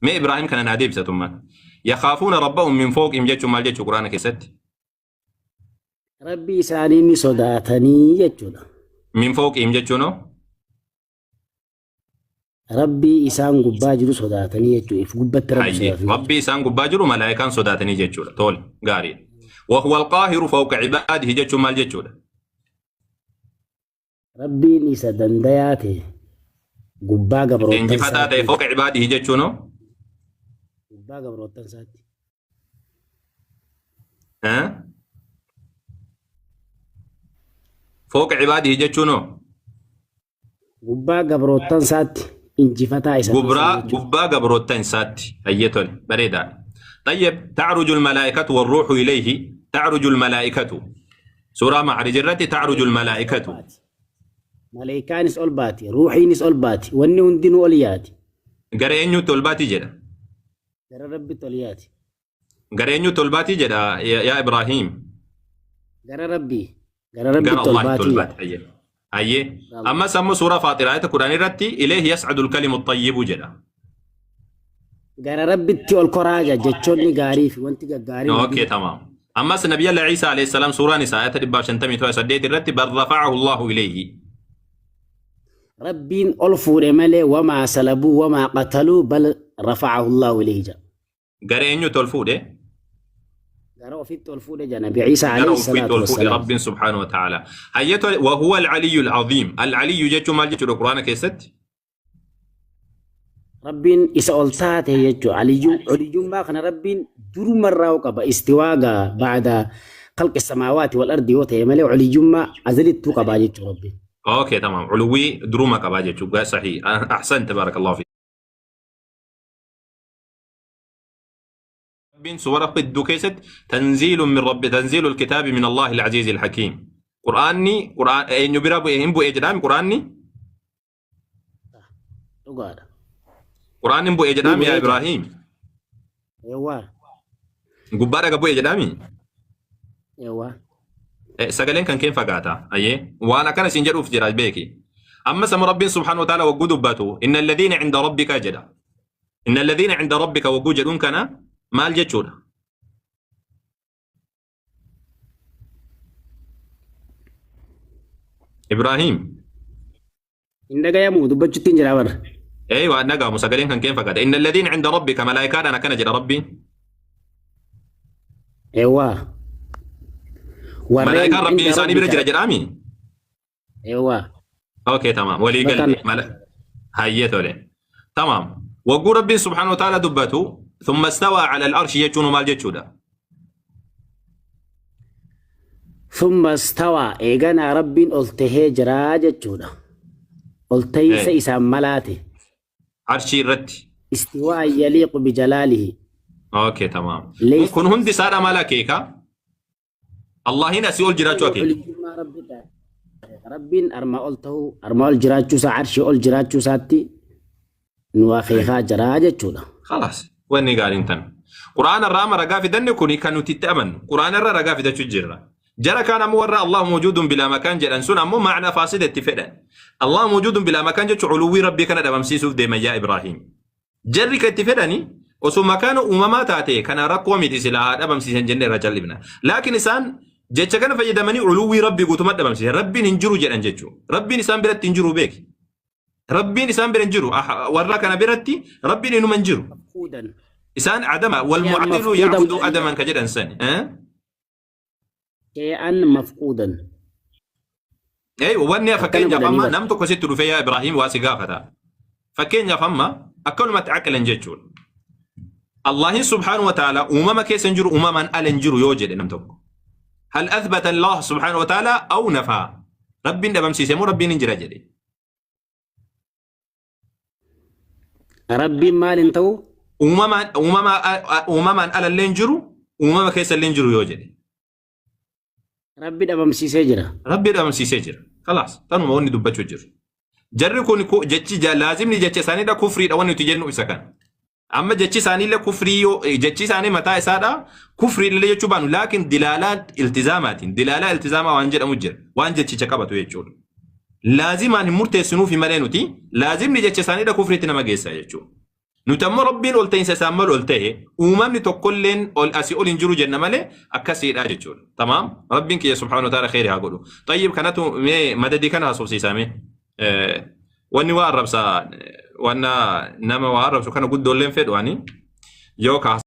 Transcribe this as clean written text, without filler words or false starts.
Mee Ibraahim kana naa deebisa tummaan. Yakhaafuuna rabbahum min fawqihim jechuun maal jechuu Qur'aana keessatti? Rabbii isaanii ni sodaatanii jechuudha. Min fawqihim jechuun hoo? Rabbii isaan gubbaa jiru sodaatanii jechuudha. If gubbatti rabbi Hayyee. sodaatanii jechuudha. Rabbii isaan gubbaa jiru malaayikaan sodaatanii jechuudha. Tole gaariidha. Wahuwa alqaahiru fawqa ibaadihi jechuun maal jechuudha? Rabbiin isa dandayaa ta'e gubbaa gabroottan Injifataa ta'e isaatti. fawqa ibaadihi jechuun hoo? Gubbaa gabroottan isaatti. Eh? Fawqa ibaadihi jechuun hoo? Gubbaa gabroottan isaatti injifataa isa ta'e Gubraa jechuudha. gubbaa gabroottan isaatti. Hayyee tole bareedaadha. Tayyib ta'ruju almalaa'ikatu warruuhu ilayhi ta'ruju almalaa'ikatu. Suuraa Ma'arij irratti ta'ruju almalaa'ikatu. Maleeykaanis ol baati, ruuhiinis ol baati, wanni hundinuu ol yaati. Gara eenyuutti ol baati jedha? Gara Rabbitti ol yaati. Gara eenyuutti ol baatii jedha yaa Ibrahiim? Gara Rabbii. Gara Gara Rabbitti ol Allahitti ol baatii baati. jedha. Hayyee. Hayyee. Gara Allah. Ammas ammoo suuraa Faaxir ayata 10 irratti ilayhi yas'adu al-kalimu xayyibu jedha. Gara Rabbitti ol koraa jedha jechoonni gaarii fi wanti gaggaariin Okey, hundinuu. tamaam. Ammas Nabiyallah Iisaa alayhi salaam suuraan isaa ayata 158 irratti bal rafa'ahu Allahu ilayhi. Rabbiin ol fuudhe malee wamaa salabuu wamaa qataluu bal rafa'ahu Allahu ilayhi jedha. Gara eenyutti ol fuudhe? Gara ofitti ol fuudhe jedha Nabi Iisaa Gara alayhi ofitti salaatu ol fuudhe wassalaam. Rabbiin subhaanahu wa ta'ala. Hayyatu wa huwa al-aliyyu al-aziim. Al-aliyyu jechuun maal jechuudha Quraana keessatti? Rabbiin isa ol taate jechuudha. Aliyyummaa kana Rabbiin durumarraa qaba. Istiwaa gaa ba'da khalqi samaawaati wal ardi yoo ta'e malee aliyyummaa azalittuu qabaa jechuudha Rabbiin. Okay, tamam. Uluwwii duruma qabaa jechuudha. Sahih. Ahsanta barakallahu fiik. Rabbiin suwara hedduu keessatti tanziilun min rabbi tanziilul kitaabi min Allahi al-aziizi al-hakiim. Qur'aanni Qur'aan eenyu bira bu'e hin bu'e jedhaami Qur'aanni Dhugaadha. Qur'aanni hin bu'e Ni jedhaami yaa bu'ee jira. Ibrahiim. Eewwaa. Gubbaa dhaga bu'e jedhaami. Eewwaa. Sagaleen kan keen fagaata. Ayyee waan akkana siin jedhuuf jira beeki. Ammas ammoo Rabbiin subhaanahu wa ta'ala wagguu dubbatu inna alladhiina inda rabbika jedha. Inna alladhiina inda rabbika wagguu jedhuun kana maal jechuudha? Ibrahiim. Hin dhagayamu dubbachuutti hin jira bara. Ee waan dhagahamu sagaleen kan keen fakkaata. Inna alladhiina inda rabbika malaayikaadhaan akkana jedha Rabbiin. Eewwaa. Warreen Malaayikaan Rabbiin inda isaanii bira rabbika. jira jedhaami. Eewwaa. Okay, tamaam. Walii Bakka galle. Mala hayyee tole. Tamaam. Wagguu Rabbiin subhaanahu wa ta'aala dubbatu thumma istawaa ala al-arshi jechuun maal jechuudha? Thumma stawaa eeganaa Rabbiin ol tahee jiraa jechuudha. Ol tahiinsa isaan malaate. Arshii irratti. Istiwaa yaliiqu bijalaalihi. Okay, tamaam. Laysa Kun hundi isaadha maal akeeka? Allahin asii ol jiraachuu akeeka. Oliyyummaa Rabbii ta'a. Rabbiin armaa ol ta'uu, armaa ol jiraachuu isaa, arshii ol jiraachuu isaatti nu akeekaa jira jechuudha. Khalaas wanni gaariin tan. Qur'aana irraa amma ragaa fidanne kuni kan nuti itti amannu. Qur'aana irra ragaa fidachuu jirra. Jara kaan ammoo warra Allah mawjuudun bilaa makaan jedhan sun ammoo ma'naa faasida itti fedhan. Allah mawjuudun bilaa makaan jechuun uluwwii Rabbii kana dhabamsiisuuf deeman yaa Ibraahiim. Jarri kan itti fedhani osoo makaana uumamaa taate kana rakkoo miti silaa haa dhabamsiisan jennee irraa callifna. Laakiin isaan jecha kana fayyadamanii uluwwii Rabbii guutummaa dhabamsiisan. Rabbiin hin jiru jedhan jechuudha. Rabbiin isaan biratti hin jiru beeki. Rabbiin isaan bira hin jiru. Warra kana biratti Rabbiin inuma hin jiru. Mafquudan. Isaan adama wal Shay'an mu'attilu mafquudan ya'budu godhanii adaman ka jedhan sani. Eh? Shay'an mafquudan. Wanni Akkana fakkeenyaaf godhanii amma bara. nam tokko sitti dhufee yaa Ibrahiim waa si gaafata. Fakkeenyaaf amma akkanumatti aqlan jechuudha. Allahin subhaanahu wa ta'ala uumama keessa hin jiru uumamaan ala hin jiru yoo jedhe nam tokko. Hal athbata Allah subhaanahu wa ta'ala aw nafaa. Rabbiin dhabamsiise moo Rabbiin hin jira jedhe. Rabbiin maal hin ta'u? Uumamaan uumamaan ala illee hin jiru uumama keessa illee hin jiru yoo jedhe. Rabbi dhabamsiisee jira. Rabbi dhabamsiisee jira. Kalaas tanuma wanni dubbachuu jiru. Jarri kun jechi laazimni jecha isaaniidha kufriidha wanni nuti jennu isa kana. Amma jechi isaaniillee kufrii yoo jechi isaanii mataa isaadha kufrii illee jechuu baanu laakiin dilaalaa iltizaamaatiin dilaalaa iltizaamaa waan jedhamu jira waan jechicha qabatu jechuudha. Laazimaan hin murteessinuufi malee nuti laazimni jecha isaaniidha kufriitti nama geessa jechuudha. Nuti ammoo Rabbiin ol ta'iinsa isaan malu ol ta'e, uumamni tokkolleen ol asii ol hin jiru jenna malee akkasiidha jechuudha. Tamaam, Rabbiin kiyya subhaanahu wa ta'ala kheyri haa godhu. Xayyib, kanatu mee madadii kana haasofsiisaa mee. Wanni waa arrabsa, wanna nama waa arrabsu kana guddoolleen fedhu ani yoo kaasa.